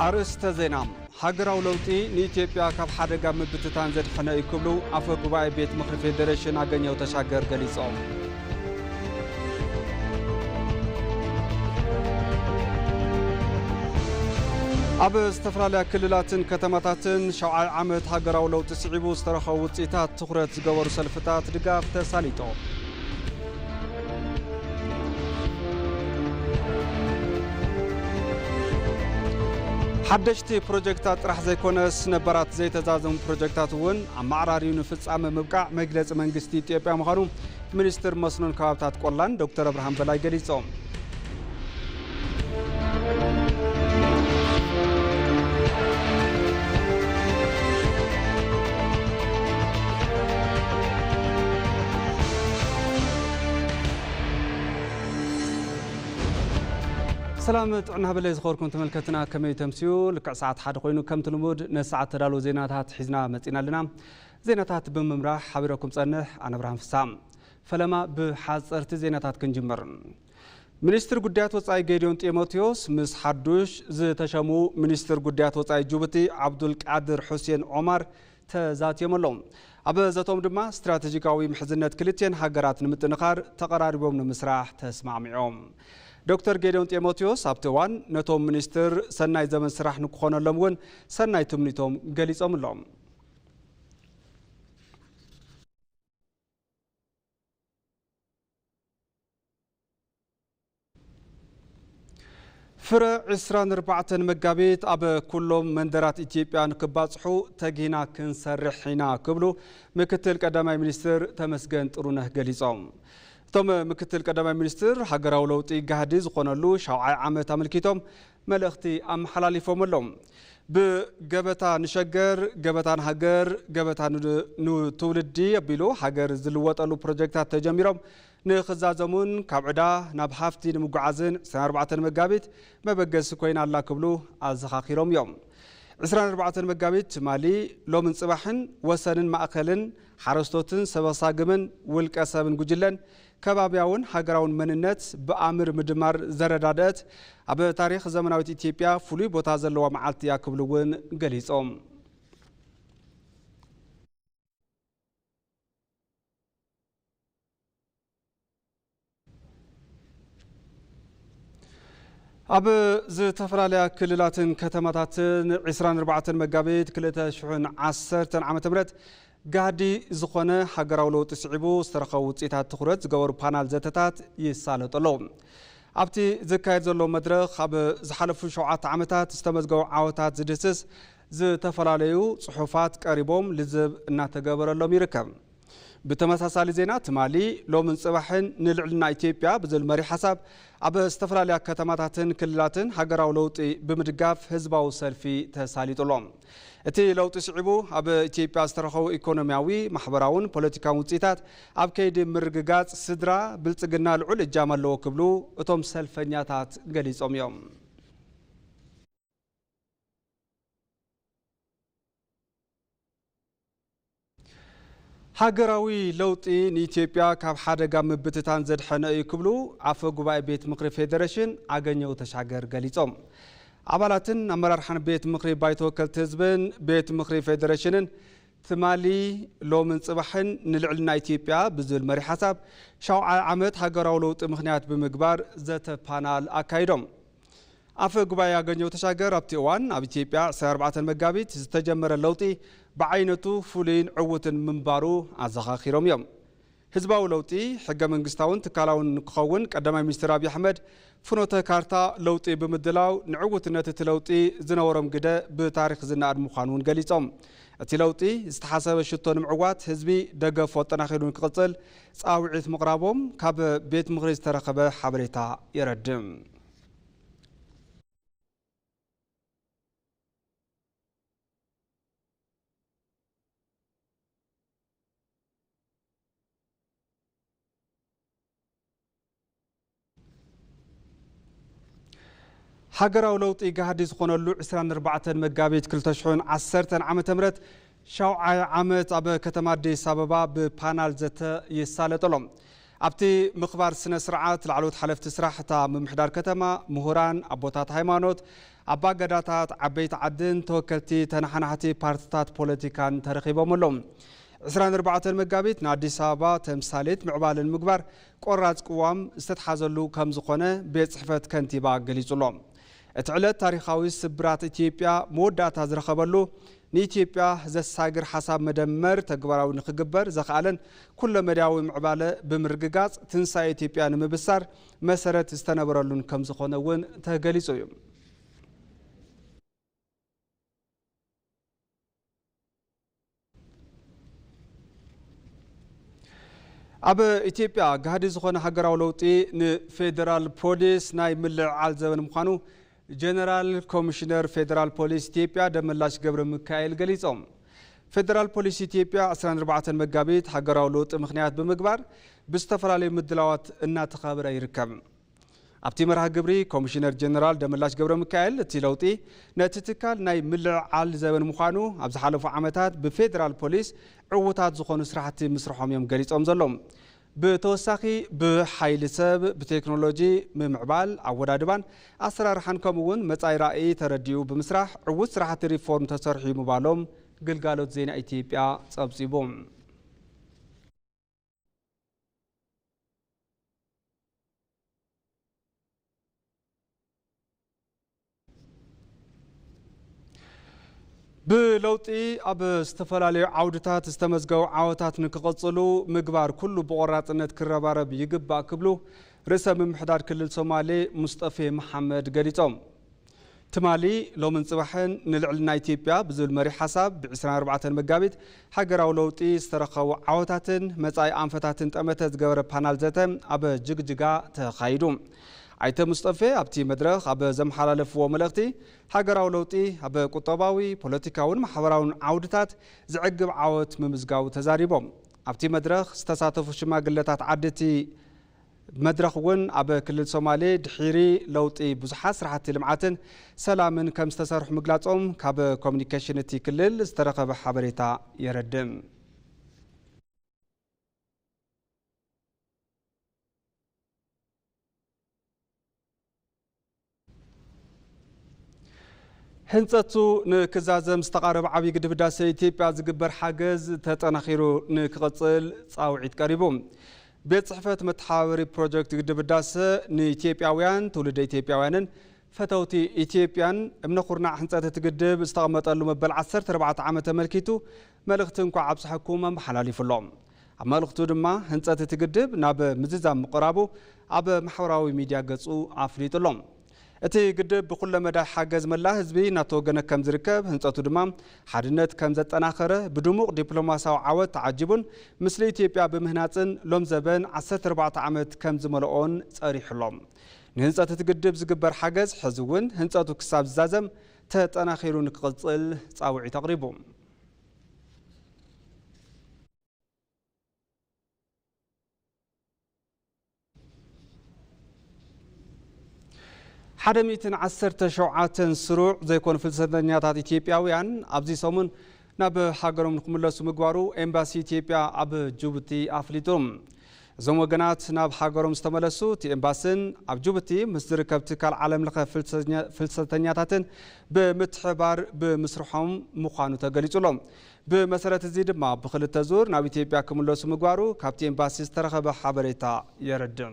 ኣርእስተ ዜና። ሃገራዊ ለውጢ ንኢትዮጵያ ካብ ሓደጋ ምብትታን ዘድሐነ እዩ ክብሉ ኣፈ ጉባኤ ቤት ምኽሪ ፌዴሬሽን ኣገኘው ተሻገር ገሊጾም። ኣብ ዝተፈላለያ ክልላትን ከተማታትን ሻውዓይ ዓመት ሃገራዊ ለውጢ ስዒቡ ዝተረኸቡ ውፅኢታት ትኹረት ዝገበሩ ሰልፍታት ድጋፍ ተሳሊጦም። ሓደሽቲ ፕሮጀክታት ጥራሕ ዘይኮነስ ነባራት ዘይተዛዘሙ ፕሮጀክታት እውን ኣመዓራርዩ ንፍጻመ ምብቃዕ መግለጺ መንግስቲ ኢትዮጵያ ምዃኑ ሚኒስትር መስኖን ከባብታት ቆላን ዶክተር ኣብርሃም በላይ ገሊጾም። ሰላም ጥዕና በለ ዝኸርኩም ተመልከትና ከመይ ተምስዩ? ልክዕ ሰዓት ሓደ ኮይኑ ከምቲ ልሙድ ነሰዓት ተዳለዉ ዜናታት ሒዝና መጺና ኣለና። ዜናታት ብምምራሕ ሓቢረኩም ጸንሕ ኣነ ኣብርሃም ፍሳ። ፈለማ ብሓጸርቲ ዜናታት ክንጅምር። ሚኒስትር ጉዳያት ወጻኢ ጌዲዮን ጢሞቴዎስ ምስ ሓዱሽ ዝተሸሙ ሚኒስትር ጉዳያት ወጻኢ ጅቡቲ ዓብዱል ቃድር ሑሴን ኦማር ተዛትዮም ኣለዉ። ኣብ ዘቶም ድማ ስትራቴጂካዊ ምሕዝነት ክልቲኤን ሃገራት ንምጥንኻር ተቐራሪቦም ንምስራሕ ተስማዕሚዖም። ዶክተር ጌዲዮን ጢሞቴዎስ ኣብቲ እዋን ነቶም ሚኒስትር ሰናይ ዘመን ስራሕ ንክኾነሎም እውን ሰናይ ትምኒቶም ገሊጾም ኣለዉ። ፍረ ዕስራን ኣርባዕተን መጋቢት ኣብ ኩሎም መንደራት ኢትዮጵያ ንክባፅሑ ተጊና ክንሰርሕ ኢና ክብሉ ምክትል ቀዳማይ ሚኒስትር ተመስገን ጥሩነህ ገሊፆም። እቶም ምክትል ቀዳማይ ሚኒስትር ሃገራዊ ለውጢ ጋህዲ ዝኾነሉ ሻውዓይ ዓመት ኣመልኪቶም መልእኽቲ ኣመሓላሊፎም ኣለዉ። ብገበታ ንሸገር፣ ገበታ ንሃገር፣ ገበታ ን-፣ ንትውልዲ ኣቢሉ ሃገር ዝልወጠሉ ፕሮጀክታት ተጀሚሮም ንኽዛዘሙን ካብ ዕዳ ናብ ሃፍቲ ንምጉዓዝን ዕስራን ኣርባዕተን መጋቢት መበገሲ ኮይና ኣላ ክብሉ ኣዘኻኺሮም እዮም። ዕስራን ኣርባዕተን መጋቢት ትማሊ ሎምን ጽባሕን ወሰንን ማእከልን ሓረስቶትን ሰበሳግምን ውልቀ ሰብን ጉጅለን ከባብያውን ሃገራውን መንነት ብኣምር ምድማር ዘረዳደእት ኣብ ታሪኽ ዘመናዊት ኢትዮጵያ ፍሉይ ቦታ ዘለዋ መዓልቲ እያ ክብሉ እውን ገሊጾም። ኣብ ዝተፈላለያ ክልላትን ከተማታትን ዕስራን ኣርባዕተን መጋቢት ክልተ ሽሕን ዓሰርተን ዓመተ ምህረት ጋህዲ ዝኾነ ሃገራዊ ለውጢ ስዒቡ ዝተረኸቡ ውፅኢታት ትኹረት ዝገበሩ ፓናል ዘተታት ይሳለጡ ኣለዉ። ኣብቲ ዝካየድ ዘሎ መድረኽ ኣብ ዝሓለፉ ሸውዓተ ዓመታት ዝተመዝገቡ ዓወታት ዝድህስስ ዝተፈላለዩ ጽሑፋት ቀሪቦም ልዝብ እናተገበረሎም ይርከብ። ብተመሳሳሊ ዜና ትማሊ ሎምን ጽባሕን ንልዕልና ኢትዮጵያ ብዝብል መሪሕ ሓሳብ ኣብ ዝተፈላለያ ከተማታትን ክልላትን ሃገራዊ ለውጢ ብምድጋፍ ህዝባዊ ሰልፊ ተሳሊጡ ኣሎ። እቲ ለውጢ ስዒቡ ኣብ ኢትዮጵያ ዝተረኸቡ ኢኮኖሚያዊ፣ ማሕበራውን ፖለቲካውን ውፅኢታት ኣብ ከይዲ ምርግጋፅ ስድራ ብልፅግና ልዑል እጃም ኣለዎ ክብሉ እቶም ሰልፈኛታት ገሊፆም እዮም። ሃገራዊ ለውጢ ንኢትዮጵያ ካብ ሓደጋ ምብትታን ዘድሐነ እዩ ክብሉ ኣፈ ጉባኤ ቤት ምኽሪ ፌዴሬሽን ኣገኘው ተሻገር ገሊጾም። ኣባላትን ኣመራርሓን ቤት ምኽሪ ባይቶ ወከልቲ ህዝብን ቤት ምኽሪ ፌዴሬሽንን ትማሊ ሎምን ጽባሕን ንልዕልና ኢትዮጵያ ብዝብል መሪ ሓሳብ ሻውዓይ ዓመት ሃገራዊ ለውጢ ምኽንያት ብምግባር ዘተ ፓናል ኣካይዶም። ኣፈ ጉባኤ ኣገኘው ተሻገር ኣብቲ እዋን ኣብ ኢትዮጵያ ዕስራን ኣርባዕተን መጋቢት ዝተጀመረ ለውጢ ብዓይነቱ ፍሉይን ዕዉትን ምንባሩ ኣዘኻኺሮም እዮም። ህዝባዊ ለውጢ ሕገ መንግስታውን ትካላውን ንክኸውን ቀዳማይ ሚኒስትር ኣብይ ኣሕመድ ፍኖተ ካርታ ለውጢ ብምድላው ንዕዉትነት እቲ ለውጢ ዝነበሮም ግደ ብታሪኽ ዝነኣድ ምዃኑ እውን ገሊጾም። እቲ ለውጢ ዝተሓሰበ ሽቶ ንምዕዋት ህዝቢ ደገፉ ኣጠናኺሩ ንክቕጽል ጻውዒት ምቕራቦም ካብ ቤት ምኽሪ ዝተረኸበ ሓበሬታ የረድእ። ሃገራዊ ለውጢ ጋህዲ ዝኾነሉ ዕስራን ኣርባዕተን መጋቢት ክልተ ሽሕን ዓሰርተን ዓመተ ምህረት ሻውዓይ ዓመት ኣብ ከተማ ኣዲስ ኣበባ ብፓናል ዘተ ይሳለጠሎም። ኣብቲ ምኽባር ስነ ስርዓት ላዕለዎት ሓለፍቲ ስራሕ እታ ምምሕዳር ከተማ፣ ምሁራን፣ ኣቦታት ሃይማኖት፣ ኣባገዳታት፣ ዓበይቲ ዓድን ተወከልቲ ተነሓናሕቲ ፓርትታት ፖለቲካን ተረኺቦም ኣለዉ። ዕስራን ኣርባዕተን መጋቢት ንኣዲስ ኣበባ ተምሳሌት ምዕባለ ንምግባር ቆራፅ ቅዋም ዝተትሓዘሉ ከም ዝኾነ ቤት ፅሕፈት ከንቲባ ገሊፁ ኣሎ። እቲ ዕለት ታሪኻዊ ስብራት ኢትዮጵያ መወዳእታ ዝረኸበሉ፣ ንኢትዮጵያ ዘሳግር ሓሳብ መደመር ተግባራዊ ንክግበር ዘኽኣለን ኩለመዳያዊ ምዕባለ ብምርግጋፅ ትንሳኤ ኢትዮጵያ ንምብሳር መሰረት ዝተነበረሉን ከም ዝኾነ እውን ተገሊፁ እዩ። ኣብ ኢትዮጵያ ጋህዲ ዝኾነ ሃገራዊ ለውጢ ንፌደራል ፖሊስ ናይ ምልዕዓል ዘበን ምዃኑ ጀነራል ኮሚሽነር ፌደራል ፖሊስ ኢትዮጵያ ደመላሽ ገብረ ሚካኤል ገሊጾም። ፌደራል ፖሊስ ኢትዮጵያ ዕስራን ኣርባዕተን መጋቢት ሃገራዊ ለውጢ ምኽንያት ብምግባር ብዝተፈላለዩ ምድላዋት እናተኸበረ ይርከብ። ኣብቲ መርሃ ግብሪ ኮሚሽነር ጀነራል ደመላሽ ገብረ ሚካኤል እቲ ለውጢ ነቲ ትካል ናይ ምልዕዓል ዘበን ምዃኑ፣ ኣብ ዝሓለፉ ዓመታት ብፌደራል ፖሊስ ዕዉታት ዝኾኑ ስራሕቲ ምስርሖም እዮም ገሊጾም ዘለዉ። ብተወሳኺ ብሓይሊ ሰብ፣ ብቴክኖሎጂ ምምዕባል፣ ኣወዳድባን ኣሰራርሓን ከምኡ እውን መጻኢ ራእይ ተረዲኡ ብምስራሕ ዕዉት ስራሕቲ ሪፎርም ተሰርሑ እዩ ምባሎም ግልጋሎት ዜና ኢትዮጵያ ጸብጺቡ። ብለውጢ ኣብ ዝተፈላለዩ ዓውድታት ዝተመዝገቡ ዓወታት ንክቕጽሉ ምግባር ኩሉ ብቆራጽነት ክረባረብ ይግባእ ክብሉ ርእሰ ምምሕዳር ክልል ሶማሌ ሙስጠፌ መሓመድ ገሊጾም። ትማሊ፣ ሎምን ጽባሕን ንልዕልና ኢትዮጵያ ብዝብል መሪሕ ሓሳብ ብ ዕስራን ኣርባዕተን መጋቢት ሃገራዊ ለውጢ ዝተረኸቡ ዓወታትን መጻኢ ኣንፈታትን ጠመተ ዝገበረ ፓናል ዘተ ኣብ ጅግጅጋ ተኻይዱ። ኣይተ ሙስጠፌ ኣብቲ መድረኽ ኣብ ዘመሓላለፍዎ መልእኽቲ፣ ሃገራዊ ለውጢ ኣብ ቁጠባዊ፣ ፖለቲካውን ማሕበራውን ዓውድታት ዘዕግብ ዓወት ምምዝጋቡ ተዛሪቦም። ኣብቲ መድረኽ ዝተሳተፉ ሽማግለታት ዓዲ እቲ መድረኽ እውን ኣብ ክልል ሶማሌ ድሒሪ ለውጢ ብዙሓት ስራሕቲ ልምዓትን ሰላምን ከም ዝተሰርሑ ምግላጾም ካብ ኮሚኒኬሽን እቲ ክልል ዝተረኸበ ሓበሬታ የረድእ። ህንጸቱ ንክዛዘም ዝተቓረበ ዓብዪ ግድብ ህዳሰ ኢትዮጵያ ዝግበር ሓገዝ ተጠናኺሩ ንክቕጽል ጻውዒት ቀሪቡ። ቤት ጽሕፈት መተሓባበሪ ፕሮጀክት ግድብ ህዳሰ ንኢትዮጵያውያን፣ ትውልደ ኢትዮጵያውያንን ፈተውቲ ኢትዮጵያን እምነ ኩርናዕ ህንጸት እቲ ግድብ ዝተቐመጠሉ መበል ዓሰርተ ኣርባዕተ ዓመት ተመልኪቱ መልእኽቲ እንኳዕ ኣብፀሐኩም ኣመሓላሊፉ ኣሎ። ኣብ መልእኽቱ ድማ ህንፀት እቲ ግድብ ናብ ምዝዛም ምቕራቡ ኣብ ማሕበራዊ ሚድያ ገፁ ኣፍሊጡ ኣሎ። እቲ ግድብ ብኩለ መዳይ ሓገዝ መላእ ህዝቢ እናተወገነ ከም ዝርከብ፣ ህንፀቱ ድማ ሓድነት ከም ዘጠናኸረ፣ ብድሙቕ ዲፕሎማሲያዊ ዓወት ተዓጂቡን ምስሊ ኢትዮጵያ ብምህናፅን ሎም ዘበን ዓሰርተ ኣርባዕተ ዓመት ከም ዝመልኦን ፀሪሑ ኣሎ። ንህንፀት እቲ ግድብ ዝግበር ሓገዝ ሕዚ እውን ህንፀቱ ክሳብ ዝዛዘም ተጠናኺሩ ንክቕፅል ፃውዒት ኣቕሪቡ። ሓደ ሚእትን ዓሰርተ ሸውዓተን ስሩዕ ዘይኮኑ ፍልሰተኛታት ኢትዮጵያውያን ኣብዚ ሰሙን ናብ ሃገሮም ንክምለሱ ምግባሩ ኤምባሲ ኢትዮጵያ ኣብ ጅቡቲ ኣፍሊጡ። እዞም ወገናት ናብ ሃገሮም ዝተመለሱ እቲ ኤምባስን ኣብ ጅቡቲ ምስ ዝርከብ ትካል ዓለም ለኸ ፍልሰተኛ-፣ ፍልሰተኛታትን ብምትሕባር ብምስርሖም ምዃኑ ተገሊጹ ኣሎ። ብመሰረት እዚ ድማ ብክልተ ዙር ናብ ኢትዮጵያ ክምለሱ ምግባሩ ካብቲ ኤምባሲ ዝተረኸበ ሓበሬታ የረድእ።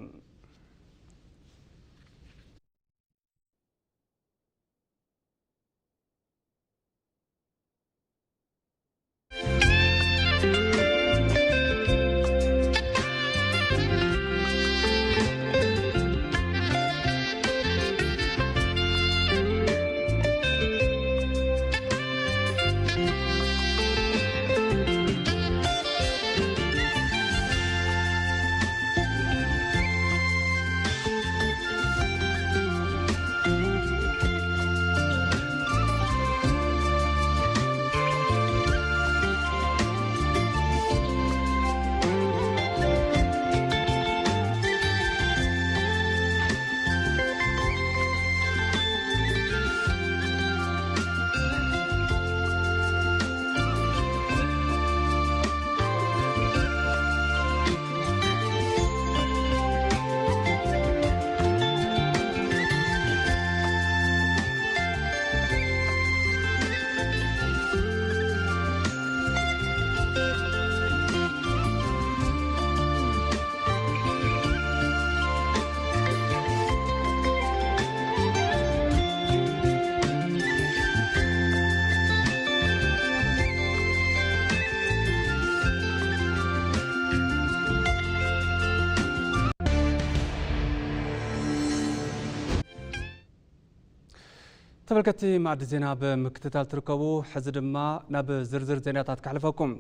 ተመልከትቲ ማዕዲ ዜና ብምክትታል ትርከቡ። ሕዚ ድማ ናብ ዝርዝር ዜናታት ከሕልፈኩም።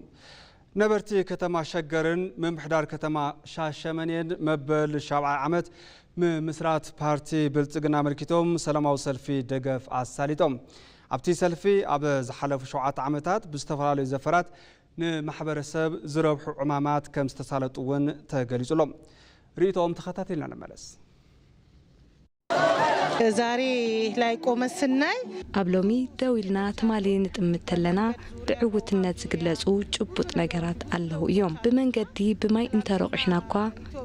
ነበርቲ ከተማ ሸገርን ምምሕዳር ከተማ ሻሸመኔን መበል ሻብዓይ ዓመት ምምስራት ፓርቲ ብልጽግና ኣመልኪቶም ሰላማዊ ሰልፊ ደገፍ ኣሳሊጦም። ኣብቲ ሰልፊ ኣብ ዝሓለፉ ሸውዓተ ዓመታት ብዝተፈላለዩ ዘፈራት ንማሕበረሰብ ዝረብሑ ዕማማት ከም ዝተሳለጡ እውን ተገሊጹ ኣሎ። ርእይቶኦም ተኸታቲልና ንመለስ። ዛሬ ላይ ቆመ ስናይ ኣብ ሎሚ ደው ኢልና ትማሊ ንጥምት ተለና ብዕውትነት ዝግለጹ ጭቡጥ ነገራት ኣለዉ እዮም። ብመንገዲ ብማይ እንተሮቂሕና እኳ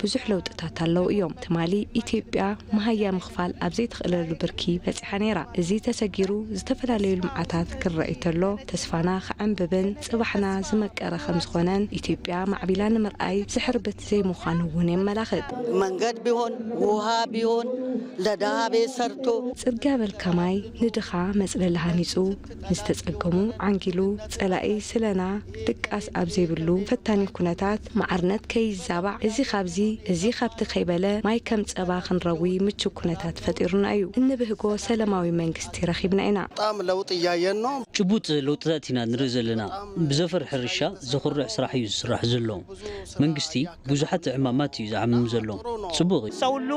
ብዙሕ ለውጥታት ኣለዉ እዮም። ትማሊ ኢትዮጵያ መሃያ ምኽፋል ኣብ ዘይትኽእለሉ ብርኪ በጺሓ ነይራ። እዚ ተሰጊሩ ዝተፈላለዩ ልምዓታት ክረኣይ ተሎ ተስፋና ክዕንብብን ጽባሕና ዝመቀረ ከም ዝኾነን ኢትዮጵያ ማዕቢላ ንምርኣይ ዝሕርብት ዘይምዃኑ እውን የመላኽት። መንገድ ቢሆን ውሃ ቢሆን ለድሃ ቤት ሰርቶ ጽርግያ በልካ ማይ ንድኻ መጽለሊ ሃኒጹ ንዝተጸገሙ ዓንጊሉ ጸላኢ ስለና ድቃስ ኣብ ዘይብሉ ፈታኒ ኩነታት ማዕርነት ከይዛባዕ እዚ ካብዚ እዚ ካብቲ ከይበለ ማይ ከም ጸባ ክንረዊ ምቹ ኩነታት ፈጢሩና እዩ። እንብህጎ ሰለማዊ መንግስቲ ረኺብና ኢና። በጣም ለውጥ እያየን ነው። ጭቡጥ ለውጥታት ኢና ንርኢ ዘለና። ብዘፈር ሕርሻ ዘኹርዕ ስራሕ እዩ ዝስራሕ ዘሎ። መንግስቲ ብዙሓት ዕማማት እዩ ዝዓምም ዘሎ። ጽቡቕ እዩ። ሰው ሁሉ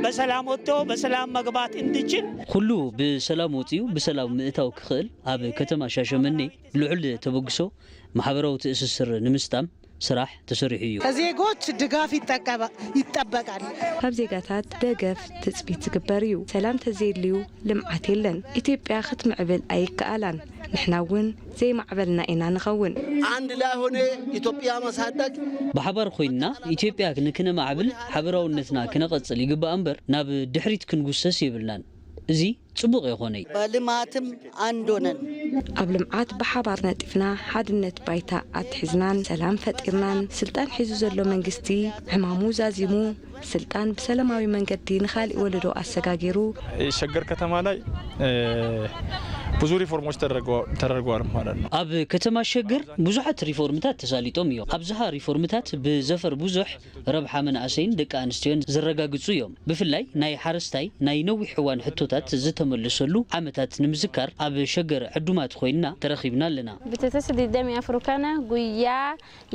በሰላም ወጥቶ በሰላም መግባት እንዲችል ኩሉ ብሰላም ወጺኡ ብሰላም ምእታው ክኽእል ኣብ ከተማ ሻሸመኔ ልዑል ተበግሶ ማሕበራዊ ትእስስር ንምስጣም ስራሕ ተሰሪሑ እዩ። ከዜጎች ድጋፍ ይጠቀበ- ይጠበቃል። ካብ ዜጋታት ደገፍ ትጽቢት ዝግበር እዩ። ሰላም ተዘየልዩ ልምዓት የለን። ኢትዮጵያ ክትምዕብል ኣይከኣላን። ንሕና እውን ዘይማዕበልና ኢና ንኸውን። አንድ ላይ ሆነ ኢትዮጵያ ማሳደግ ብሓባር ኮይንና ኢትዮጵያ ንክነማዕብል ሓበራውነትና ክነቐጽል ይግባእ እምበር ናብ ድሕሪት ክንጉሰስ የብልናን። እዚ ጽቡቕ የኾነይ። በልማትም አንድ ሆነን ኣብ ልምዓት ብሓባር ነጢፍና ሓድነት ባይታ ኣትሒዝናን ሰላም ፈጢርናን ስልጣን ሒዙ ዘሎ መንግስቲ ዕማሙ ዛዚሙ ስልጣን ብሰላማዊ መንገዲ ንኻሊእ ወለዶ ኣሰጋጊሩ ሸገር ከተማ ላይ ብዙ ሪፎርሞች ተደርገዋል ማለት ነው። ኣብ ከተማ ሸገር ብዙሓት ሪፎርምታት ተሳሊጦም እዮም። ኣብዝሃ ሪፎርምታት ብዘፈር ብዙሕ ረብሓ መናእሰይን ደቂ ኣንስትዮን ዘረጋግጹ እዮም። ብፍላይ ናይ ሓረስታይ ናይ ነዊሕ እዋን ሕቶታት ዝተመለሰሉ ዓመታት ንምዝካር ኣብ ሸገር ዕዱማት ኮይንና ተረኺብና ኣለና። ብትትስ ዲደሚ ኣፍሩካና ጉያ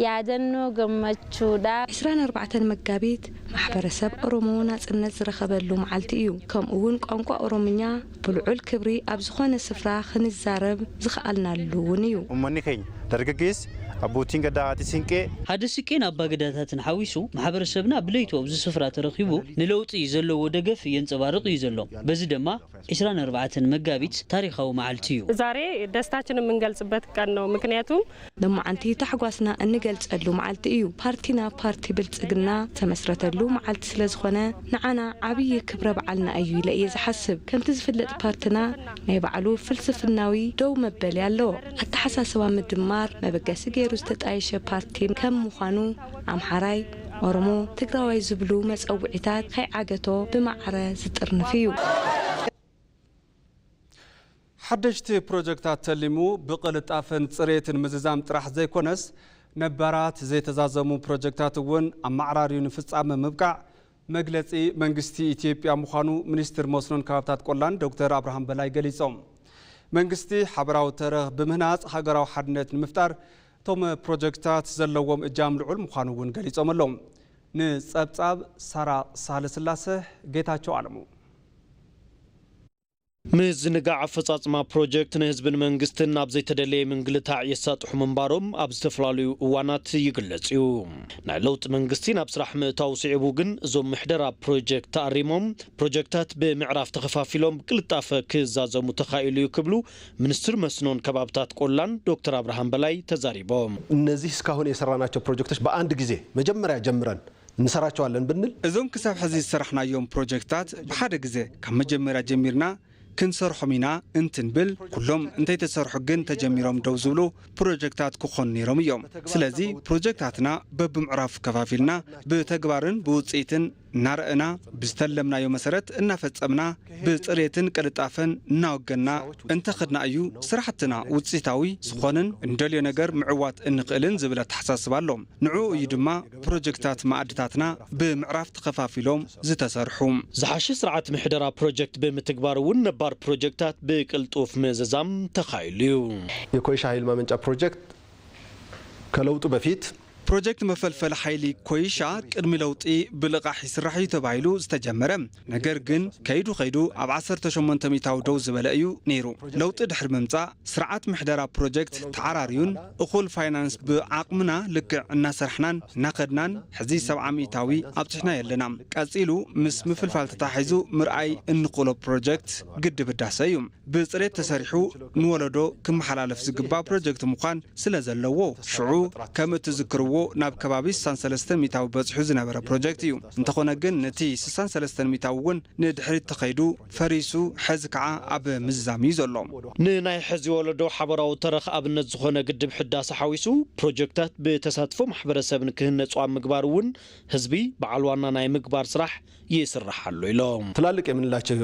ያደኖ ገመቹዳ ዕስራን ኣርባዕተን መጋቢት ማሕበረሰብ ኦሮሞ ናጽነት ዝረኸበሉ መዓልቲ እዩ። ከምኡ እውን ቋንቋ ኦሮምኛ ብልዑል ክብሪ ኣብ ዝኾነ ስፍራ ክንዛረብ ዝኸኣልናሉ እውን እዩ። Uummanni keenya dargaggeessi abbootiin gadaa haati siinqee ሓደ ስቄን ኣባገዳታትን ሓዊሱ ማሕበረሰብና ብለይቱ ኣብዚ ስፍራ ተረኺቡ ንለውጢ ዘለዎ ደገፍ የንጸባርቕ እዩ ዘሎ። በዚ ድማ ዕስራን ኣርባዕተን መጋቢት ታሪኻዊ መዓልቲ እዩ። ዛሬ ደስታችን የምንገልጽበት ቀን ነው። ምክንያቱም ሎማዓንቲ ታሕጓስና እንገልጸሉ መዓልቲ እዩ። ፓርቲና ፓርቲ ብልጽግና ዝተመስረተሉ መዓልቲ ስለ ዝኾነ ንዓና ዓብዪ ክብረ በዓልና እዩ ኢለ እየ ዝሓስብ። ከምቲ ዝፍለጥ ፓርትና ናይ ባዕሉ ፍልስፍናዊ ደው መበሊ ኣለዎ። ኣተሓሳስባ ምድማር መበገሲ ገይሩ ዝተጣየሸ ፓርቲ ከም ምዃኑ ኣምሓራይ፣ ኦሮሞ፣ ትግራዋይ ዝብሉ መጸውዒታት ከይዓገቶ ብማዕረ ዝጥርንፍ እዩ። ሓደሽቲ ፕሮጀክታት ተሊሙ ብቕልጣፈን ጽሬትን ምዝዛም ጥራሕ ዘይኮነስ ነባራት ዘይተዛዘሙ ፕሮጀክታት እውን ኣመዓራርዩ ንፍጻመ ምብቃዕ መግለጺ መንግስቲ ኢትዮጵያ ምዃኑ ሚኒስትር መስኖን ከባብታት ቆላን ዶክተር ኣብርሃም በላይ ገሊጾም። መንግስቲ ሓበራዊ ተረኽ ብምህናጽ ሃገራዊ ሓድነት ንምፍጣር እቶም ፕሮጀክታት ዘለዎም እጃም ልዑል ምዃኑ እውን ገሊጾም ኣለዉ። ንጸብጻብ ሳራ ሳህለስላሰ ጌታቸው ኣለሙ። ምዝንጋዕ ኣፈፃፅማ ፕሮጀክት ንህዝብን መንግስትን ናብ ዘይተደለየ ምንግልታዕ የሳጥሑ ምንባሮም ኣብ ዝተፈላለዩ እዋናት ይግለፅ እዩ። ናይ ለውጢ መንግስቲ ናብ ስራሕ ምእታው ስዒቡ ግን እዞም ምሕደራ ፕሮጀክት ተኣሪሞም ፕሮጀክታት ብምዕራፍ ተኸፋፊሎም ብቅልጣፈ ክዛዘሙ ተኻኢሉ እዩ ክብሉ ሚኒስትር መስኖን ከባብታት ቆላን ዶክተር ኣብርሃም በላይ ተዛሪቦም። እነዚህ እስካሁን የሰራናቸው ፕሮጀክቶች በአንድ ጊዜ መጀመሪያ ጀምረን እንሰራቸዋለን ብንል እዞም ክሳብ ሕዚ ዝሰራሕናዮም ፕሮጀክታት ብሓደ ግዘ ካብ መጀመርያ ጀሚርና ክንሰርሖም ኢና እንትንብል ኩሎም እንተይተሰርሑ ግን ተጀሚሮም ደው ዝብሉ ፕሮጀክታት ክኾኑ ነይሮም እዮም። ስለዚ ፕሮጀክታትና በብምዕራፉ ከፋፊልና ብተግባርን ብውፅኢትን እናረኣና፣ ብዝተለምናዮ መሰረት እናፈጸምና፣ ብጽሬትን ቅልጣፈን እናወገና እንተኸድና እዩ ስራሕትና ውጽኢታዊ ዝኾንን እንደልዮ ነገር ምዕዋት እንኽእልን ዝብል ኣተሓሳስባ ኣሎ። ንዕኡ እዩ ድማ ፕሮጀክታት ማኣድታትና ብምዕራፍ ተኸፋፊሎም ዝተሰርሑ። ዝሓሸ ስርዓት ምሕደራ ፕሮጀክት ብምትግባር እውን ነባር ፕሮጀክታት ብቅልጡፍ ምዝዛም ተኻኢሉ እዩ። የኮይሻ ኃይል ማመንጫ ፕሮጀክት ከለውጡ በፊት ፕሮጀክት መፈልፈሊ ሓይሊ ኮይሻ ቅድሚ ለውጢ ብልቓሕ ይስራሕ እዩ ተባሂሉ ዝተጀመረ፣ ነገር ግን ከይዱ ከይዱ ኣብ ዓሰርተ ሸሞንተ ሚእታዊ ደው ዝበለ እዩ ነይሩ። ለውጢ ድሕሪ ምምጻእ ስርዓት ምሕደራ ፕሮጀክት ተዓራርዩን እኹል ፋይናንስ ብዓቕምና ልክዕ እናሰርሕናን እናኸድናን ሕዚ ሰብዓ ሚእታዊ ኣብጺሕና የለና። ቀጺሉ ምስ ምፍልፋል ተታሒዙ ምርኣይ እንኽእሎ ፕሮጀክት ግድብ ህዳሰ እዩ። ብጽሬት ተሰሪሑ ንወለዶ ክመሓላለፍ ዝግባእ ፕሮጀክት ምዃን ስለ ዘለዎ፣ ሽዑ ከም እትዝክርዎ ናብ ከባቢ ስሳን ሰለስተን ሚእታዊ በጺሑ ዝነበረ ፕሮጀክት እዩ። እንተኾነ ግን ነቲ ስሳን ሰለስተን ሚእታዊ እውን ንድሕሪት ተኸይዱ ፈሪሱ፣ ሕዚ ከዓ ኣብ ምዝዛም እዩ ዘሎ። ንናይ ሕዚ ወለዶ ሓበራዊ ተረኽ ኣብነት ዝኾነ ግድብ ሕዳሰ ሓዊሱ ፕሮጀክታት ብተሳትፎ ማሕበረሰብ ንክህነፁ ኣብ ምግባር እውን ህዝቢ በዓል ዋና ናይ ምግባር ስራሕ ይስራሕ ኣሎ ኢሎም። ትላልቅ የምንላቸው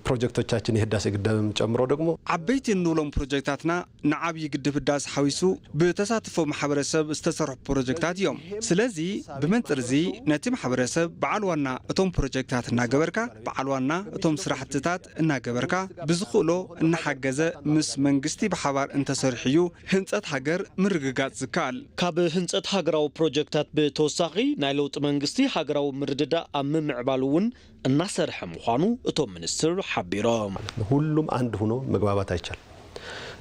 ፕሮጀክቶቻችን የህዳሴ ግድብም ጨምሮ ደግሞ ዓበይቲ እንብሎም ፕሮጀክታትና ንዓብዪ ግድብ ህዳሰ ሓዊሱ ብተሳትፎ ማሕበረሰብ ዝተሰርሑ ፕሮጀክታት እዮም። ስለዚ ብመንፅር እዚ ነቲ ማሕበረሰብ በዓል ዋና እቶም ፕሮጀክታት እናገበርካ፣ በዓል ዋና እቶም ስራሕትታት እናገበርካ፣ ብዝኽእሎ እናሓገዘ ምስ መንግስቲ ብሓባር እንተሰሪሑ እዩ ህንፀት ሃገር ምርግጋፅ ዝከኣል። ካብ ህንፀት ሃገራዊ ፕሮጀክታት ብተወሳኺ ናይ ለውጢ መንግስቲ ሃገራዊ ምርድዳእ ኣብ ምምዕባል እውን እናሰርሐ ምዃኑ እቶም ሚኒስትር ሓቢሮም። ሁሉም አንድ ሆኖ መግባባት አይቻልም።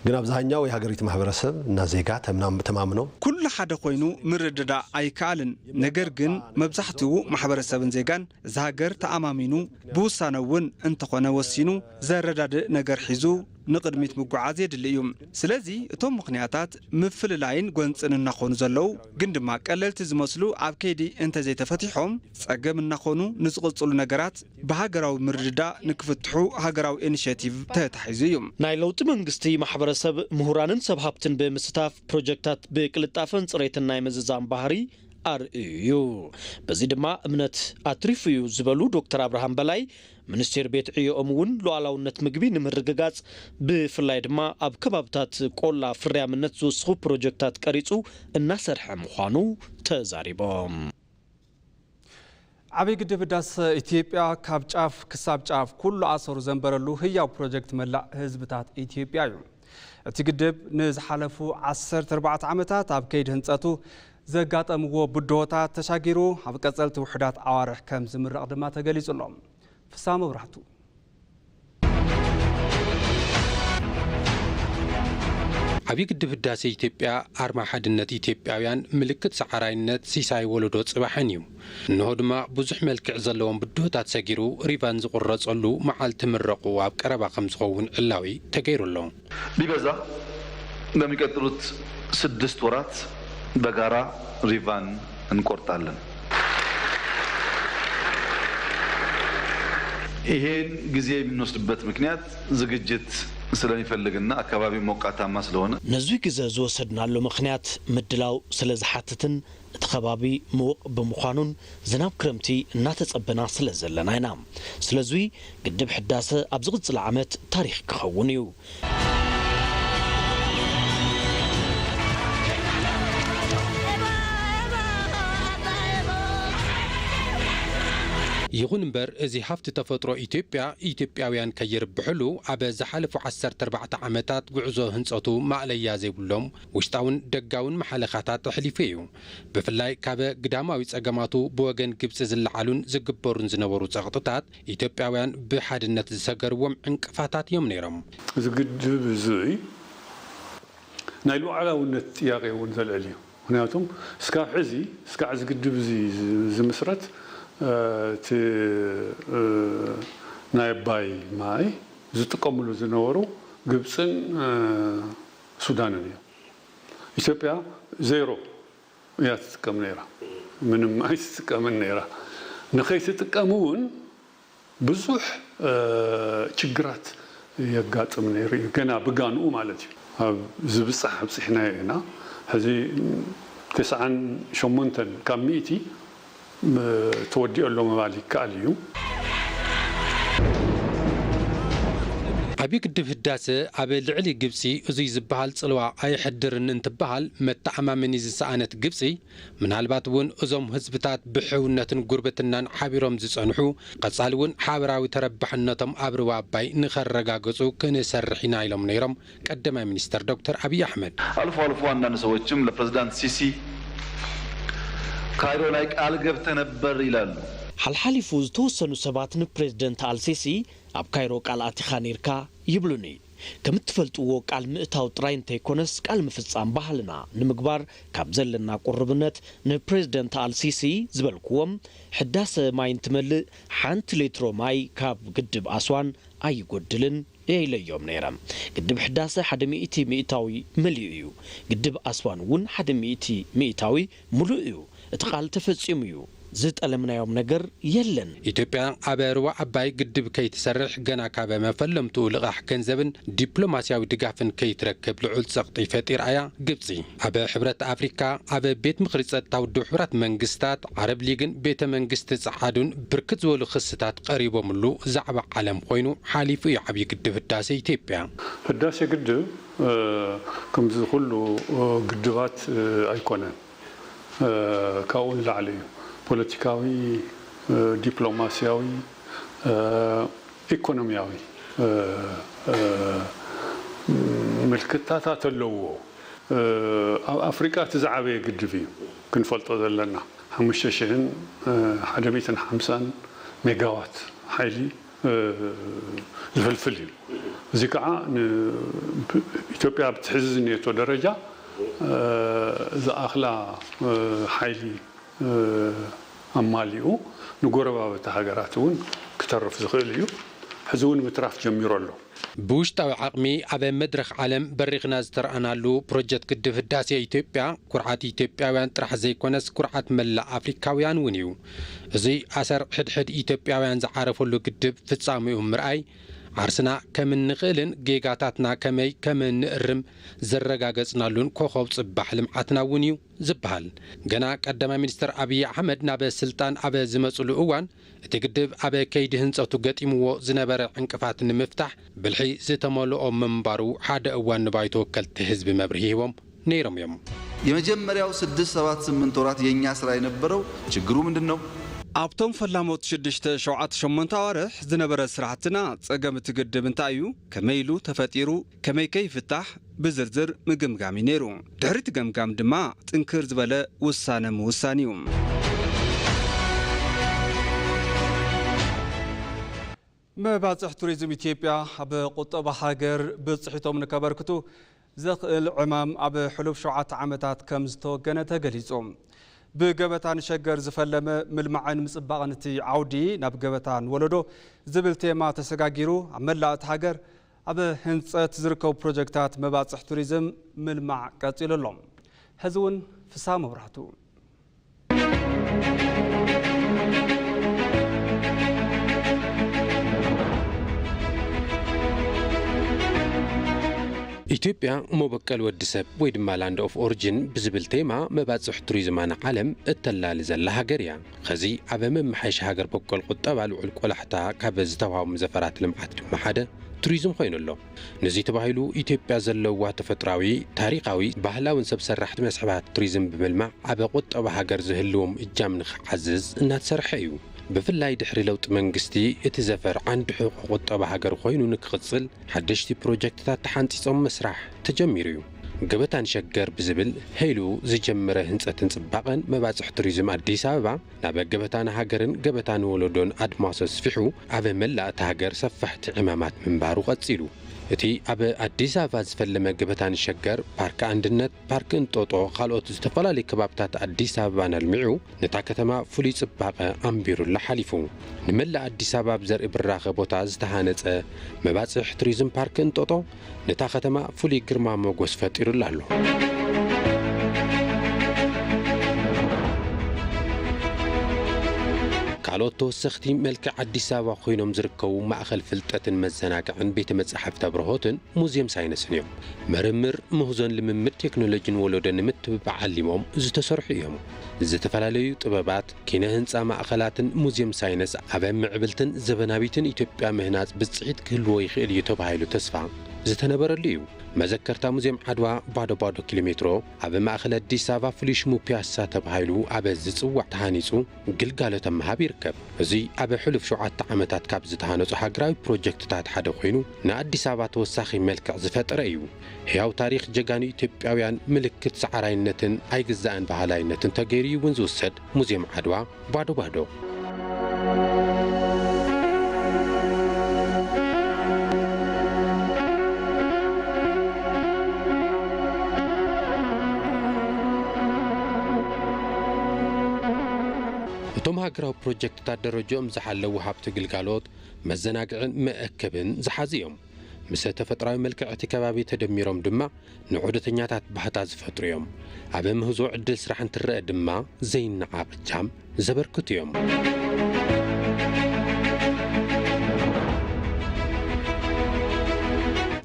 ግን አብዛኛው የሀገሪቱ ማህበረሰብ እና ዜጋ ተምናም-፣ ተማምነው ኩሉ ሓደ ኮይኑ ምርድዳእ ኣይከኣልን። ነገር ግን መብዛሕትኡ ማሕበረሰብን ዜጋን እዛ ሃገር ተኣማሚኑ ብውሳነ እውን እንተኾነ ወሲኑ ዘረዳድእ ነገር ሒዙ ንቕድሚት ምጉዓዝ የድሊ እዩ። ስለዚ እቶም ምኽንያታት ምፍልላይን ጎንፅን እናኾኑ ዘለዉ ግን ድማ ቀለልቲ ዝመስሉ ኣብ ከይዲ እንተዘይተፈቲሖም ጸገም እናኾኑ ንዝቕጽሉ ነገራት ብሃገራዊ ምርድዳእ ንክፍትሑ ሃገራዊ ኢኒሼቲቭ ተታሒዙ እዩ። ናይ ለውጢ መንግስቲ ማሕበረሰብ፣ ምሁራንን ሰብ ሃብትን ብምስታፍ ፕሮጀክታት ብቅልጣፈን ጽሬትን ናይ ምዝዛም ባህሪ ኣርእዩ እዩ። በዚ ድማ እምነት ኣትሪፉ እዩ ዝበሉ ዶክተር ኣብርሃም በላይ፣ ሚኒስቴር ቤት ዕዮኦም እውን ሉዓላውነት ምግቢ ንምርግጋጽ ብፍላይ ድማ ኣብ ከባብታት ቆላ ፍርያምነት ዝውስኹ ፕሮጀክታት ቀሪጹ እናሰርሐ ምዃኑ ተዛሪቦም። ዓብዪ ግድብ ህዳሰ ኢትዮጵያ ካብ ጫፍ ክሳብ ጫፍ ኩሉ ኣሰሩ ዘንበረሉ ህያው ፕሮጀክት መላእ ህዝብታት ኢትዮጵያ እዩ። እቲ ግድብ ንዝሓለፉ ዓሰርተ ኣርባዕተ ዓመታት ኣብ ከይዲ ህንፀቱ ዘጋጠምዎ ብድሆታት ተሻጊሩ ኣብ ቀፀልቲ ውሑዳት ኣዋርሕ ከም ዝምረቕ ድማ ተገሊጹ ኣሎ። ፍስሃ መብራህቱ። ዓብዪ ግድብ ህዳሴ ኢትዮጵያ ኣርማ ሓድነት ኢትዮጵያውያን፣ ምልክት ሰዓራይነት፣ ሲሳይ ወለዶ ጽባሕን እዩ። እንሆ ድማ ብዙሕ መልክዕ ዘለዎም ብድሆታት ሰጊሩ ሪቫን ዝቑረጸሉ መዓልቲ ምረቑ ኣብ ቀረባ ከም ዝኸውን ዕላዊ ተገይሩ ኣሎ። ቢበዛ ለሚቀጥሉት ስድስት ወራት በጋራ ሪቫን እንቆርጣለን። ይሄን ጊዜ የምንወስድበት ምክንያት ዝግጅት ስለሚፈልግና አካባቢው ሞቃታማ ስለሆነ። ነዙይ ግዘ ዝወሰድናሉ ምኽንያት ምድላው ስለ ዝሓትትን እቲ ከባቢ ምዉቕ ብምዃኑን ዝናብ ክረምቲ እናተጸበና ስለ ዘለና ኢና። ስለዙይ ግድብ ሕዳሰ ኣብ ዝቕጽል ዓመት ታሪኽ ክኸውን እዩ። ይኹን እምበር፣ እዚ ሃፍቲ ተፈጥሮ ኢትዮጵያ፣ ኢትዮጵያውያን ከይርብሕሉ፣ ኣብ ዝሓለፉ ዓሰርተ ኣርባዕተ ዓመታት ጉዕዞ ህንጸቱ ማእለያ ዘይብሎም ውሽጣውን ደጋውን መሓለኻታት ኣሕሊፉ እዩ። ብፍላይ፣ ካብ ግዳማዊ ጸገማቱ ብወገን ግብጺ ዝለዓሉን ዝግበሩን ዝነበሩ ጸቕጥታት፣ ኢትዮጵያውያን ብሓድነት ዝሰገርዎም ዕንቅፋታት እዮም ነይሮም። እዚ ግድብ እዚ ናይ ሉዓላውነት ጥያቄ እውን ዘልዕል እዩ። ምክንያቱም እስካብ ሕዚ፣ እስካዕ እዚ ግድብ እዚ ዝ-፣ ዝምስረት፣ እ፣ እቲ፣ እ፣ ናይ ኣባይ ማይ ዝጥቀምሉ ዝነበሩ ግብፅን፣ እ፣ ሱዳንን እዮም። ኢትዮጵያ ዜሮ እያ ትጥቀም ነይራ። ምንም ኣይትጥቀምን ነይራ። ንኸይትጥቀም እውን ብዙሕ፣ እ፣ ችግራት የጋጥም ነይሩ እዩ። ገና ብጋንኡ ማለት እዩ። ኣብ ዝብጻሕ ኣብጺሕናዮ ኢና። ሕዚ ተስዓን ሸሞንተን ካብ ሚእቲ ተወዲኦ ኣሎ ምባል ይከኣል እዩ። ዓብዪ ግድብ ህዳሰ ኣብ ልዕሊ ግብፂ እዙይ ዝበሃል ፅልዋ ኣየሕድርን እንትበሃል መተኣማመኒ ዝሰኣነት ግብፂ፣ ምናልባት እውን እዞም ህዝብታት ብሕውነትን ጉርብትናን ሓቢሮም ዝፀንሑ፣ ቀፃሊ እውን ሓበራዊ ተረባሕነቶም ኣብ ሩባ ኣባይ ንኸረጋግፁ ክንሰርሕ ኢና ኢሎም ነይሮም ቀዳማይ ሚኒስተር ዶክተር ኣብይ ኣሕመድ። አልፎ አልፎ አንዳንድ ሰዎችም ለፕሬዝዳንት ሲሲ ካይሮ ላይ ቃል ገብተህ ነበር ይላሉ። ሓልሓሊፉ ዝተወሰኑ ሰባት ንፕሬዝደንት ኣልሲሲ ኣብ ካይሮ ቃል ኣቲኻ ነይርካ ይብሉኒ። ከም እትፈልጥዎ ቃል ምእታው ጥራይ እንተይኮነስ ቃል ምፍጻም ባህልና ንምግባር ካብ ዘለና ቁርብነት ንፕሬዝደንት ኣልሲሲ ዝበልክዎም ሕዳሰ ማይ እንትመልእ ሓንቲ ሌትሮ ማይ ካብ ግድብ ኣስዋን ኣይጎድልን እየ ኢለዮም ነይረ። ግድብ ሕዳሰ ሓደ ሚእቲ ሚእታዊ መሊኡ እዩ። ግድብ ኣስዋን እውን ሓደ ሚእቲ ሚእታዊ ሙሉእ እዩ። እቲ ቃል ተፈጺሙ እዩ። ዝጠለምናዮም ነገር የለን። ኢትዮጵያ ኣብ ሩባ ዓባይ ግድብ ከይትሰርሕ ገና ካብ መፈለምትኡ ልቓሕ ገንዘብን ዲፕሎማስያዊ ድጋፍን ከይትረክብ ልዑል ጸቕጢ ፈጢራ እያ ግብጺ። ኣብ ሕብረት ኣፍሪካ፣ ኣብ ቤት ምኽሪ ጸጥታ ውድብ ሕቡራት መንግስታት፣ ዓረብ ሊግን ቤተ መንግስቲ ጸዓዱን ብርክት ዝበሉ ክስታት ቀሪቦምሉ ዛዕባ ዓለም ኮይኑ ሓሊፉ እዩ ዓብዪ ግድብ ህዳሴ ኢትዮጵያ። ህዳሴ ግድብ ከምዚ ኩሉ ግድባት ኣይኮነን። ካብኡ ንላዕሊ እዩ። ፖለቲካዊ፣ ዲፕሎማስያዊ፣ ኢኮኖሚያዊ ምልክታታት ኣለውዎ። ኣብ ኣፍሪቃ እቲ ዝዓበየ ግድብ እዩ ክንፈልጦ ዘለና። ሓሙሽተ ሽሕን ሓደ ሚእትን ሓምሳን ሜጋዋት ሓይሊ ዝፍልፍል እዩ። እዚ ከዓ ኢትዮጵያ ኣብቲ ሕዚ ዝኔቶ ደረጃ ዝኣኽላ ሓይሊ ኣማሊኡ ንጎረባብቲ ሃገራት እውን ክተርፍ ዝኽእል እዩ። ሕዚ እውን ምትራፍ ጀሚሩ ኣሎ። ብውሽጣዊ ዓቕሚ ኣብ መድረኽ ዓለም በሪኽና ዝተረኣናሉ ፕሮጀክት ግድብ ህዳሴ ኢትዮጵያ ኩርዓት ኢትዮጵያውያን ጥራሕ ዘይኮነስ ኩርዓት መላእ ኣፍሪካውያን እውን እዩ። እዚ ኣሰር ሕድሕድ ኢትዮጵያውያን ዝዓረፈሉ ግድብ ፍጻሜኡ ምርኣይ ዓርስና ከም እንኽእልን ጌጋታትና ከመይ ከም እንእርም ዘረጋገጽናሉን ኮኾብ ጽባሕ ልምዓትና እውን እዩ ዝበሃል። ገና ቀዳማይ ሚኒስትር ኣብይ ኣሕመድ ናብ ስልጣን ኣብ ዝመጽሉ እዋን እቲ ግድብ ኣብ ከይዲ ህንጸቱ ገጢምዎ ዝነበረ ዕንቅፋት ንምፍታሕ ብልሒ ዝተመልኦ ምንባሩ ሓደ እዋን ንባይቶ ወከልቲ ህዝቢ መብርሂ ሂቦም ነይሮም እዮም። የመጀመሪያው ስድስት ሰባት ስምንት ወራት የኛ ስራ የነበረው ችግሩ ምንድን ነው? ኣብቶም ፈላሞት ሽዱሽተ ሸውዓተ ሸሞንተ ኣዋርሕ ዝነበረ ስራሕትና ጸገም እቲ ግድብ እንታይ እዩ፣ ከመይ ኢሉ ተፈጢሩ፣ ከመይ ከ ይፍታሕ ብዝርዝር ምግምጋም እዩ ነይሩ። ድሕሪ እቲ ገምጋም ድማ ጥንክር ዝበለ ውሳነ ምውሳን እዩ። መባፅሕ ቱሪዝም ኢትዮጵያ ኣብ ቁጠባ ሃገር ብፅሒቶም ንከበርክቱ ዘኽእል ዕማም ኣብ ሕሉፍ ሸውዓተ ዓመታት ከም ዝተወገነ ተገሊፁ። ብገበታ ንሸገር ዝፈለመ ምልማዕን ምፅባቕን እቲ ዓውዲ ናብ ገበታ ንወለዶ ዝብል ቴማ ተሰጋጊሩ ኣብ መላእ እታ ሃገር ኣብ ህንፀት ዝርከቡ ፕሮጀክታት መባፅሕ ቱሪዝም ምልማዕ ቀፂሉ ኣሎ። ሕዚ እውን ፍስሃ መብራህቱ። ኢትዮጵያ መበቀል ወዲ ሰብ ወይ ድማ ላንድ ኦፍ ኦሪጅን ብዝብል ቴማ መባፅሕ ቱሪዝማ ንዓለም እተላሊ ዘላ ሃገር እያ። ኸዚ ኣብ መመሓየሺ ሃገር በቆል ቁጠባ ልዑል ቆላሕታ ካብ ዝተዋሃቦም ዘፈራት ልምዓት ድማ ሓደ ቱሪዝም ኮይኑ ኣሎ። ነዚ ተባሂሉ ኢትዮጵያ ዘለዋ ተፈጥራዊ፣ ታሪኻዊ፣ ባህላውን ሰብ ሰራሕቲ መስሕባት ቱሪዝም ብምልማዕ ኣብ ቁጠባ ሃገር ዝህልዎም እጃም ንኽዓዝዝ እናተሰርሐ እዩ። ብፍላይ ድሕሪ ለውጢ መንግስቲ እቲ ዘፈር ዓንዲ ሕቖ ቁጠባ ሃገር ኮይኑ ንክቕፅል ሓደሽቲ ፕሮጀክትታት ተሓንፂፆም ምስራሕ ተጀሚሩ እዩ። ገበታ ንሸገር ብዝብል ሄሉ ዝጀመረ ህንፀትን ፅባቐን መባፅሕ ቱሪዝም ኣዲስ ኣበባ ናብ ገበታ ንሃገርን ገበታ ንወለዶን ኣድማሱ ኣስፊሑ ኣብ መላእ እታ ሃገር ሰፋሕቲ ዕማማት ምንባሩ ቀፂሉ። እቲ ኣብ ኣዲስ ኣበባ ዝፈለመ ገበታ ንሸገር፣ ፓርክ ኣንድነት፣ ፓርክ እንጦጦ፣ ካልኦት ዝተፈላለዩ ከባብታት ኣዲስ ኣበባን ኣልሚዑ ነታ ከተማ ፍሉይ ፅባቐ ኣንቢሩላ ሓሊፉ። ንመላእ ኣዲስ ኣበባ ብዘርኢ ብራኸ ቦታ ዝተሃነፀ መባፅሕ ቱሪዝም ፓርክ እንጦጦ ነታ ከተማ ፍሉይ ግርማ ሞጎስ ፈጢሩላ ኣሎ። ካልኦት ተወሰኽቲ መልክዕ ኣዲስ ኣበባ ኮይኖም ዝርከቡ ማእኸል ፍልጠትን መዘናግዕን ቤተ መጻሕፍቲ ኣብርሆትን ሙዚየም ሳይንስን እዮም። ምርምር፣ ምህዞን ልምምድ ቴክኖሎጂን ወለዶ ንምትብባዕ ዓሊሞም ዝተሰርሑ እዮም። ዝተፈላለዩ ጥበባት፣ ኪነ ህንፃ ማእኸላትን ሙዚየም ሳይንስ ኣብ ምዕብልትን ዘበናዊትን ኢትዮጵያ ምህናፅ ብፅሒት ክህልዎ ይኽእል እዩ ተባሂሉ ተስፋ ዝተነበረሉ እዩ። መዘከርታ ሙዚየም ዓድዋ ባዶ ባዶ ኪሎ ሜትሮ ኣብ ማእኸል ኣዲስ ኣበባ ፍሉይ ሽሙ ፒያሳ ተባሂሉ ኣብ ዝፅዋዕ ተሃኒፁ ግልጋሎት ኣብ ምሃብ ይርከብ። እዚ ኣብ ሕሉፍ ሸውዓተ ዓመታት ካብ ዝተሃነፁ ሃገራዊ ፕሮጀክትታት ሓደ ኮይኑ ንኣዲስ ኣበባ ተወሳኺ መልክዕ ዝፈጠረ እዩ። ህያው ታሪኽ ጀጋኑ ኢትዮጵያውያን ምልክት ሰዓራይነትን ኣይግዛእን በሃላይነትን ተገይሩ እውን ዝውሰድ ሙዚየም ዓድዋ ባዶ ባዶ። እቶም ሃገራዊ ፕሮጀክትታት ደረጃኦም ዝሓለዉ ሃብቲ ግልጋሎት፣ መዘናግዕን መእከብን ዝሓዙ እዮም። ምስ ተፈጥራዊ መልክዕ እቲ ከባቢ ተደሚሮም ድማ ንዑደተኛታት ባህታ ዝፈጥሩ እዮም። ኣብ ምህዞ ዕድል ስራሕ እንትረአ ድማ ዘይነዓቕ እጃም ዘበርክቱ እዮም።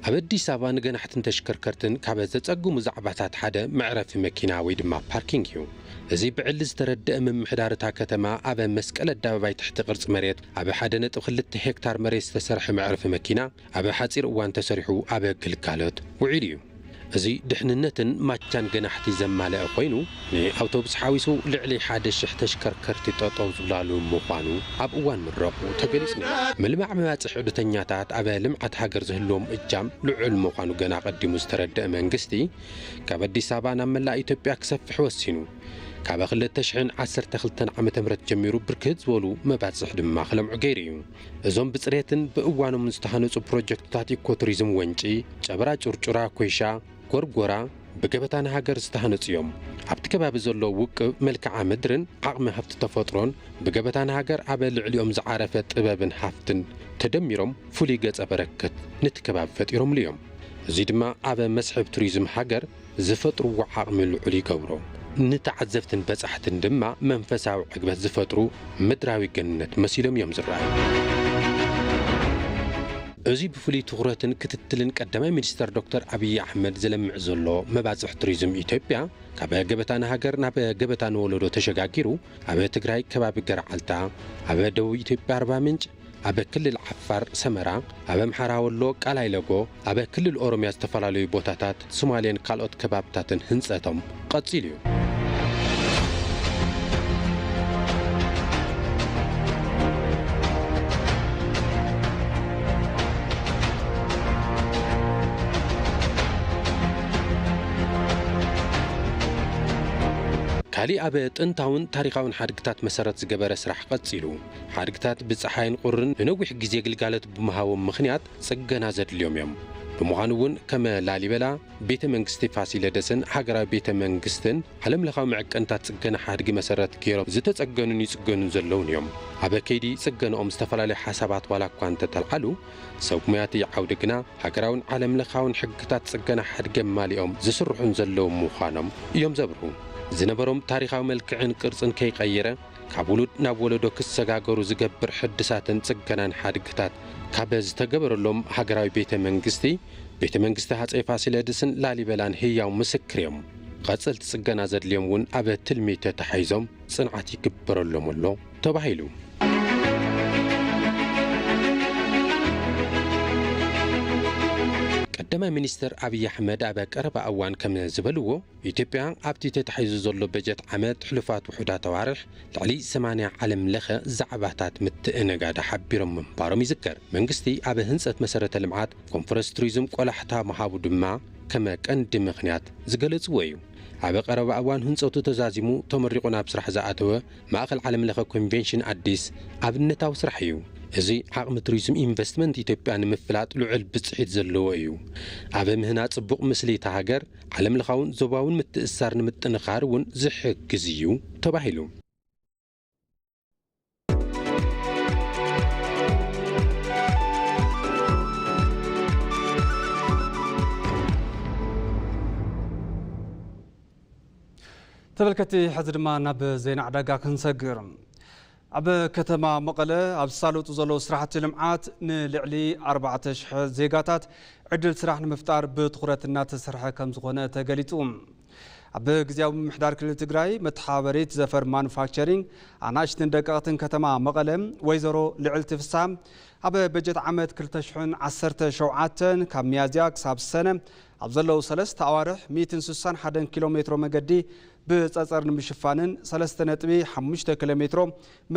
ኣብ ኣዲስ ኣበባ ንገናሕትን ተሽከርከርትን ካብ ዘጸግሙ ዛዕባታት ሓደ መዕረፊ መኪና ወይ ድማ ፓርኪንግ እዩ። እዚ ብዕሊ ዝተረደአ ምምሕዳር እታ ከተማ ኣብ መስቀል ኣደባባይ ትሕቲ ቅርጺ መሬት ኣብ ሓደ ነጥቢ ክልተ ሄክታር መሬት ዝተሰርሐ መዕረፊ መኪና ኣብ ሓጺር እዋን ተሰሪሑ ኣብ ግልጋሎት ውዒሉ እዩ። እዚ ድሕንነትን ማቻን ገናሕቲ ዘማልአ ኮይኑ፣ ንኣውቶቡስ ሓዊሱ ልዕሊ ሓደ ሽሕ ተሽከርከርቲ ጠጠው ዝብላሉ ምዃኑ ኣብ እዋን ምረቑ ተገሊጹ ነይሩ። ምልማዕ መባጽሕ ዑደተኛታት ኣብ ልምዓት ሃገር ዝህልዎም እጃም ልዑል ምዃኑ ገና ኣቐዲሙ ዝተረደአ መንግስቲ፣ ካብ ኣዲስ ኣበባ ናብ መላእ ኢትዮጵያ ክሰፍሕ ወሲኑ። ካብ ክልተ ሽሕን ዓሰርተ ክልተን ዓመተ ምህረት ጀሚሩ ብርክት ዝበሉ መባጽሕ ድማ ክለምዑ ገይሩ እዩ። እዞም ብጽሬትን ብእዋኖምን ዝተሃነጹ ፕሮጀክትታት ኢኮቱሪዝም ወንጪ፣ ጨበራ ጩርጩራ፣ ኮይሻ፣ ጎርጎራ ብገበታ ንሃገር ዝተሃነጹ እዮም። ኣብቲ ከባቢ ዘሎ ውቅብ መልክዓ ምድርን ዓቕሚ ሃብቲ ተፈጥሮን ብገበታ ንሃገር ኣብ ልዕሊኦም ዝዓረፈ ጥበብን ሃፍትን ተደሚሮም ፍሉይ ገጸ በረከት ነቲ ከባቢ ፈጢሮምሉ እዮም። እዚ ድማ ኣብ መስሕብ ቱሪዝም ሃገር ዝፈጥርዎ ዓቕሚ ልዑል ይገብሮ። ንተዓዘብትን በጻሕትን ድማ መንፈሳዊ ዕግበት ዝፈጥሩ ምድራዊ ገነት መሲሎም እዮም ዝረኣዩ። እዚ ብፍሉይ ትኹረትን ክትትልን ቀዳማይ ሚኒስተር ዶክተር ኣብይ ኣሕመድ ዝለምዕ ዘሎ መባጽሕ ቱሪዝም ኢትዮጵያ፣ ካብ ገበታ ንሃገር ናብ ገበታ ንወለዶ ተሸጋጊሩ፣ ኣብ ትግራይ ከባቢ ገርዓልታ፣ ኣብ ደቡብ ኢትዮጵያ ኣርባ ምንጭ፣ ኣብ ክልል ዓፋር ሰመራ፣ ኣብ ኣምሓራ ወሎ ቃላይ ለጎ፣ ኣብ ክልል ኦሮምያ ዝተፈላለዩ ቦታታት ሶማሌን ካልኦት ከባብታትን ህንጸቶም ቀጺሉ እዩ። ካሊእ ኣብ ጥንታውን ታሪኻውን ሓድግታት መሰረት ዝገበረ ስራሕ ቀጺሉ። ሓድግታት ብጸሓይን ቁርን ንነዊሕ ግዜ ግልጋሎት ብምሃቦም ምኽንያት ጽገና ዘድልዮም እዮም። ብምዃኑ እውን ከም ላሊበላ፣ ቤተ መንግስቲ ፋሲለደስን ሃገራዊ ቤተ መንግስትን ዓለምለኻዊ መዐቀንታት ጽገና ሓድጊ መሰረት ገይሮም ዝተጸገኑን ይጽገኑን ዘለውን እዮም። ኣብ ከይዲ ጽገንኦም ዝተፈላለዩ ሓሳባት ዋላ እኳ እንተተልዓሉ፣ ሰብ ሙያቲ ዓውዲ ግና ሃገራውን ዓለምለኻውን ሕግታት ጽገና ሓድጊ ኣማሊኦም ዝስርሑን ዘለዉ ምዃኖም እዮም ዘብርሁ። ዝነበሮም ታሪኻዊ መልክዕን ቅርጽን ከይቀየረ፣ ካብ ውሉድ ናብ ወለዶ ክሰጋገሩ ዝገብር ሕድሳትን ጽገናን ሓድግታት ካብ ዝተገበረሎም ሃገራዊ ቤተ መንግስቲ፣ ቤተ መንግስቲ ሃጸይ ፋሲለደስን ላሊበላን ህያው ምስክር እዮም። ቀጸልቲ ጽገና ዘድልዮም እውን ኣብ ትልሚ ተታሒዞም ጽንዓት ይግበረሎም ኣሎ ተባሂሉ። ቀዳማይ ሚኒስተር ኣብይ ኣሕመድ ኣብ ቀረባ እዋን ከም ዝበልዎ፣ ኢትዮጵያ ኣብቲ ተታሒዙ ዘሎ በጀት ዓመት ሕሉፋት ውሑዳት ኣዋርሕ ልዕሊ ሰማንያ ዓለም ለኸ ዛዕባታት ምትእንጋዳ ሓቢሮም ምንባሮም ይዝከር። መንግስቲ ኣብ ህንጸት መሰረተ ልምዓት፣ ኮንፈረንስ ቱሪዝም ቆላሕታ ምሃቡ ድማ ከም ቀንዲ ምኽንያት ዝገለጽዎ እዩ። ኣብ ቀረባ እዋን ህንጸቱ ተዛዚሙ ተመሪቑ ናብ ስራሕ ዝኣተወ ማእኸል ዓለም ለኸ ኮንቬንሽን ኣዲስ ኣብነታዊ ስራሕ እዩ። እዚ ዓቕሚ ቱሪዝም ኢንቨስትመንት ኢትዮጵያ ንምፍላጥ ልዑል ብጽሒት ዘለዎ እዩ። ኣብ ምህናጽ ጽቡቕ ምስሊ እታ ሃገር ዓለም ለኻውን ዞባውን ምትእስሳር ንምጥንኻር እውን ዝሕግዝ እዩ ተባሂሉ። ተመልከቲ፣ ሕዚ ድማ ናብ ዜና ዕዳጋ ክንሰግር። ኣብ ከተማ መቐለ ኣብ ዝሳለጡ ዘለዉ ስራሕቲ ልምዓት ንልዕሊ ኣርባዕተ ሽሕ ዜጋታት ዕድል ስራሕ ንምፍጣር ብትኹረት እናተሰርሐ ከም ዝኾነ ተገሊጹ። ኣብ ግዝያዊ ምምሕዳር ክልል ትግራይ መተሓባበሪት ዘፈር ማኑፋክቸሪንግ ኣናእሽትን ደቀቕትን ከተማ መቐለ ወይዘሮ ልዕልቲ ፍስሃ፣ ኣብ በጀት ዓመት ክልተ ሽሕን ዓሰርተ ሸውዓተን ካብ ሚያዝያ ክሳብ ሰነ ኣብ ዘለዉ ሰለስተ ኣዋርሕ ሚእትን ስሳን ሓደን ኪሎ ሜትሮ መገዲ ብጸጸር ንምሽፋንን ሰለስተ ነጥቢ ሓሙሽተ ኪሎ ሜትሮ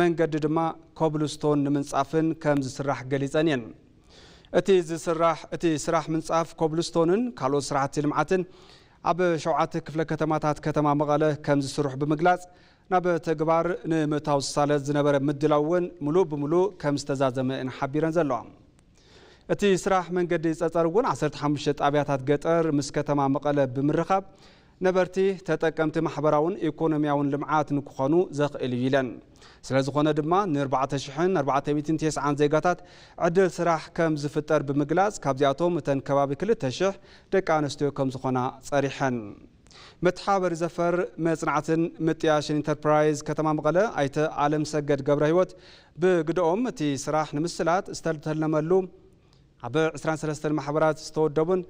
መንገዲ ድማ ኮብልስቶን ንምንጻፍን ከም ዝስራሕ ገሊጸን እየን። እቲ ዝስራሕ፣ እቲ ስራሕ ምንጻፍ ኮብልስቶንን ካልኦት ስራሕቲ ልምዓትን ኣብ ሸውዓተ ክፍለ ከተማታት ከተማ መቐለ ከም ዝስርሑ ብምግላጽ፣ ናብ ተግባር ንምእታው ዝሳለጥ ዝነበረ ምድላው እውን ምሉእ ብምሉእ ከም ዝተዛዘመ እየን ሓቢረን ዘለዋ። እቲ ስራሕ መንገዲ ጸጸር እውን ዓሰርተ ሓሙሽተ ጣብያታት ገጠር ምስ ከተማ መቐለ ብምርኻብ ነበርቲ ተጠቀምቲ ማሕበራውን ኢኮኖሚያውን ልምዓት ንክኾኑ ዘኽእል እዩ ኢለን። ስለ ዝኾነ ድማ ን ኣርባዕተ ሽሕን ኣርባዕተ ሚእትን ተስዓን ዜጋታት ዕድል ስራሕ ከም ዝፍጠር ብምግላጽ፣ ካብዚኣቶም እተን ከባቢ ክልተ ሽሕ ደቂ ኣንስትዮ ከም ዝኾና ጸሪሐን። መተሓባበሪ ዘፈር መጽናዕትን ምጥያሽን ኢንተርፕራይዝ ከተማ መቐለ ኣይተ ኣለም ሰገድ ገብረ ህይወት ብግደኦም፣ እቲ ስራሕ ንምስላጥ ዝተተለመሉ ኣብ ዕስራን ሰለስተን ማሕበራት ዝተወደቡን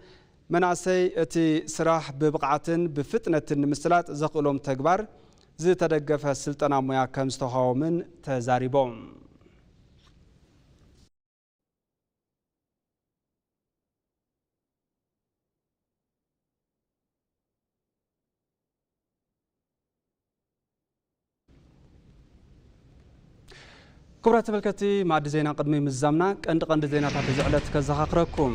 መናእሰይ እቲ ስራሕ ብብቕዓትን ብፍጥነትን ንምስላጥ ዘኽእሎም ተግባር ዝተደገፈ ስልጠና ሞያ ከም ዝተዋህቦምን ተዛሪቦም። ክቡራት ተመልከትቲ፣ ማዕዲ ዜና ቅድሚ ምዝዛምና ቀንዲ ቀንዲ ዜናታት እዚ ዕለት ከዘኻኽረኩም።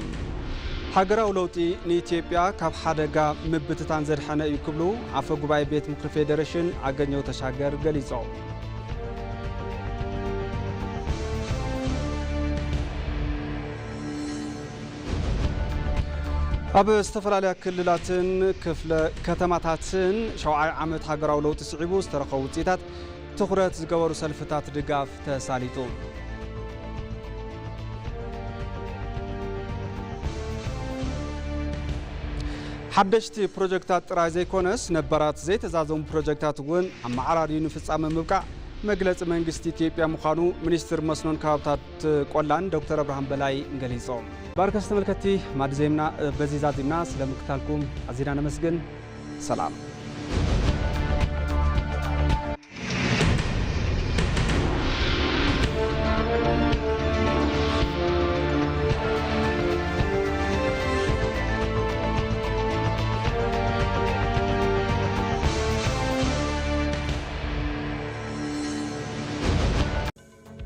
ሃገራዊ ለውጢ ንኢትዮጵያ ካብ ሓደጋ ምብትታን ዘድሓነ እዩ ክብሉ ኣፈ ጉባኤ ቤት ምኽሪ ፌዴሬሽን ኣገኘው ተሻገር ገሊጾም። ኣብ ዝተፈላለያ ክልላትን ክፍለ ከተማታትን ሸውዓይ ዓመት ሃገራዊ ለውጢ ስዒቡ ዝተረኸቡ ውፅኢታት ትኹረት ዝገበሩ ሰልፍታት ድጋፍ ተሳሊጡ። ሓደሽቲ ፕሮጀክታት ጥራይ ዘይኮነስ፣ ነባራት ዘይተዛዘሙ ፕሮጀክታት እውን ኣመዓራርዩ ንፍጻመ ምብቃዕ መግለጺ መንግስቲ ኢትዮጵያ ምዃኑ ሚኒስትር መስኖን ከባብታት ቆላን ዶክተር ኣብርሃም በላይ ገሊጾም። ባርከስ ተመልከትቲ፣ ማዕዲ ዜምና በዚ ዛዚምና፣ ስለ ምክታልኩም ኣዚና ነመስግን። ሰላም።